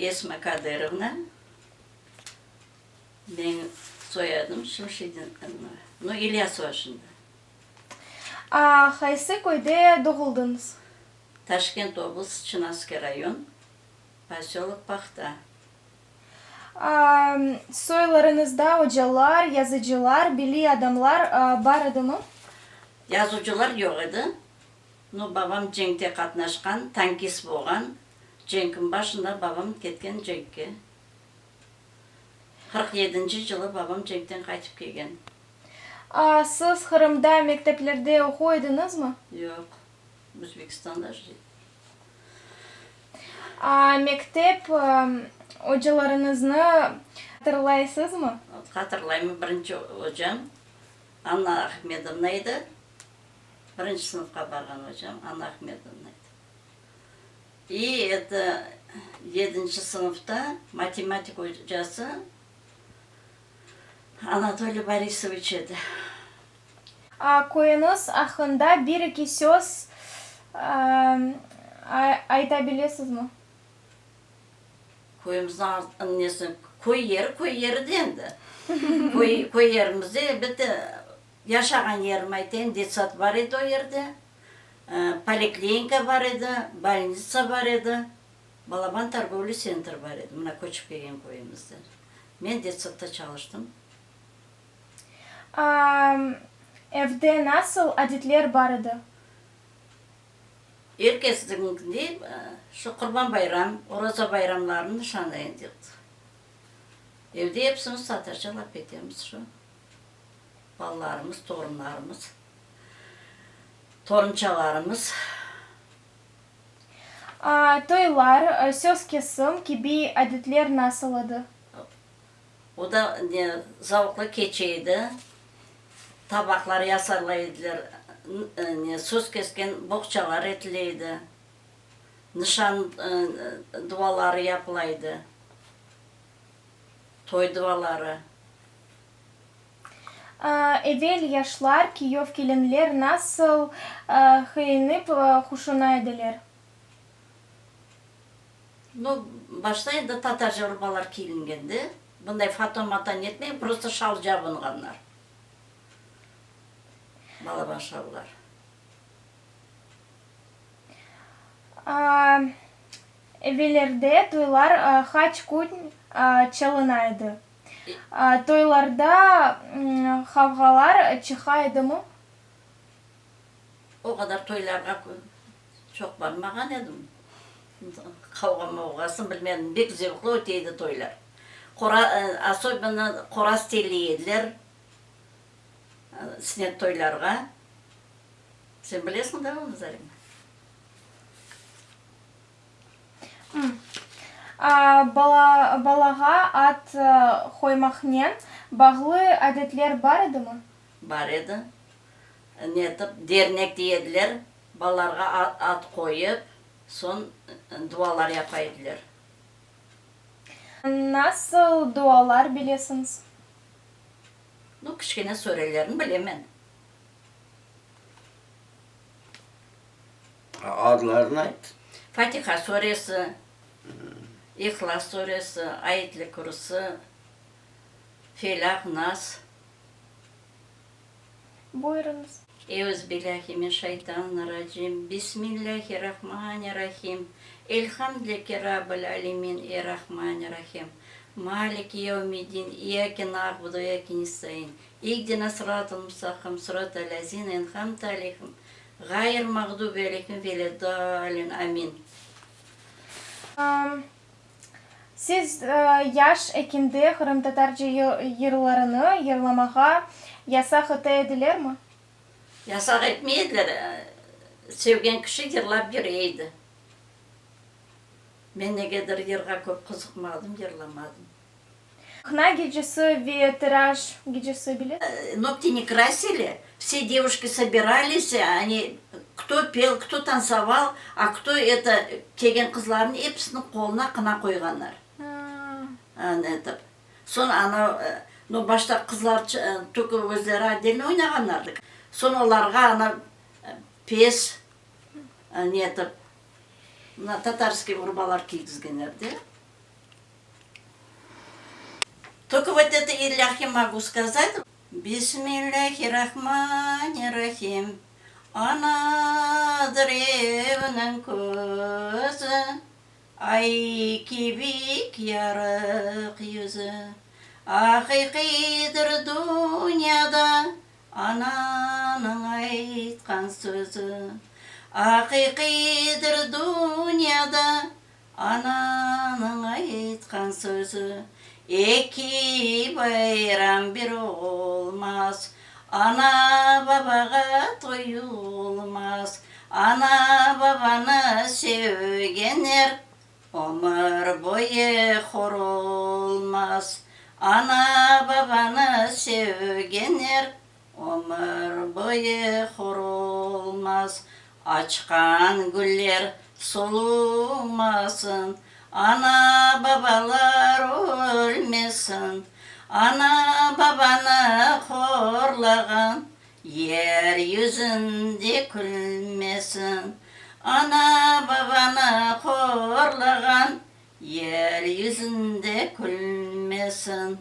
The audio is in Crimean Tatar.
Esma Kadırovna, menim soyadım Şemşedinova, no İlyasova şimdi. A, qaysı köyde doğuldıñız? Taşkent oblast, Çinarskiy rayon, posyolok Pahta. A, soylarıñızda ocalar, yazıcılar, biliy adamlar bar edimi? Yazıcılar yoq edi. No, babam cenkte qatnaşqan, tankist bolğan. Cenkniñ başında babam ketken cenkke. Qırq yedinci yılı babam cenkten qaytıp kelgen. A, siz Qırımda mekteplerde oquy ediñizmi? Yoq, Özbekistanda. A, mektep ocalarıñıznı hatırlaysızmı? Hatırlayım, birinci ocam Anna Ahmedovna edi. Birinci sınıfqa barğan ocam Anna Ahmedovna edi. İ eto yedinci sınıfta matematik ocası Anatoliy Borisoviç edi. A, köyüñiz aqqında bir-eki söz ayta bilesizmi? Köyümizniñ nesi, köy yeri köy yeri de endi. Köy, köy yerimizde elbette Yaşağan yerim aytayım, detsad bar edi o yerde, poliklinika bar edi, bolnitsa bar edi, balaban torgovlıy sentr bar edi, mına köçip kelgen köyümizde. Men detsadda çalıştım. Evde nasıl adetler bar edi? Er kesniñkindey şu Qurban bayram, Oraza bayramlarını nişanlay edik. Evde episimiz tatarca laf etemiz şu. Balalarımız, torunlarımız, torunçalarımız. Toylar, söz kesim kibi adetler nasıl edi? O da ne zavıqlı keçe edi. Tabaqlar yasarlay ediler, ne söz kesken boğçalar etile edi, nişan duaları yapıla edi, toy duaları. Evel yaşlar, kiyöv-kelinler nasıl kiyinip quşana ediler? Nu, başta endi tatarca urbalar kiyilingende, bunday foto-moto netmey, prosto şal cabınğanlar. Balaban şallar. Evellerde toylar qaç kün çalına edi? Toylarda qavğalar çıqa edimi? O qadar toylarğa çoq barmağan edim. Qavğa-mavğasını bilmedim. Bek zevqlı öte edi toylar. Qora, osobenno qoraz telley ediler snet toylarğa. Sen bilesiñ da onı, Zarema? Balağa ad qoymaqnen bağlı adetler bar edimi? Bar edi. Netip, dernek dey ediler, balalarğa ad qoyıp, soñ dualar yapa ediler. Nasıl dualar bilesiñiz? Nu, kiçkene surelerini bilemen. Adlarını ayt. Fatiha suresi, İhlas suresi, Ayet-li Kürsü, Felâq, Nas. Buyurıñız. Euzbillâhi minşaytanirracim, Bismillâhirrahmanirrahim, Elhamdülillâhi Rabbil âlemin, Errahmanirrahim, Maliki yevmiddin, İyyâke na'budu ve iyyâke nestaîn, İhdina sıratal mustaqim, sıratal lezîne en'amte aleyhim, Ğayır mağdubi aleyhim veled-dâlin. Amin. Siz yaş ekende qırımtatarca yırlarını yırlamağa yasaq ete edilermi? Yasaq etmey ediler. Sevgen kişi yırlap yüre edi. Men negedir yırğa köp qızıqmadım, yırlamadım. Qına gecesi ve tıraş gecesi bilesiz? Nogti ne krasili, vse devuşki sobiralisi, oni kto pel, kto tansoval, a kto eto, kelgen qızlarnıñ episiniñ qoluna qına qoyğanlar. Etip. Soñ ana, no, başta qızlar toko özleri otdelno oynağanlardı. Soñ olarğa ana pes, netip, mına tatarskiy urbalar kiygizgenler de. Только вот это ilâhi могу сказать. Bismillâhi rahmani rahim. Anadır evniñ közü, Ay kibik yarıq yüzü. Aqiqiydir dünyada ananıñ aytqan sözü. Aqiqiydir dünyada ananıñ aytqan sözü. Eki bayram bir olmaz, ana-babağa toyulmaz. Ana-babanı sevgenler ömür boyu hor olmaz. Ana-babanı sevgenler ömür boyu hor olmaz. Açqan güller solumasın, ana-babalar ölmesin. Ana-babanı horlağan yer yüzünde külmesin. Ana-babanı horlağan yer yüzünde külmesin.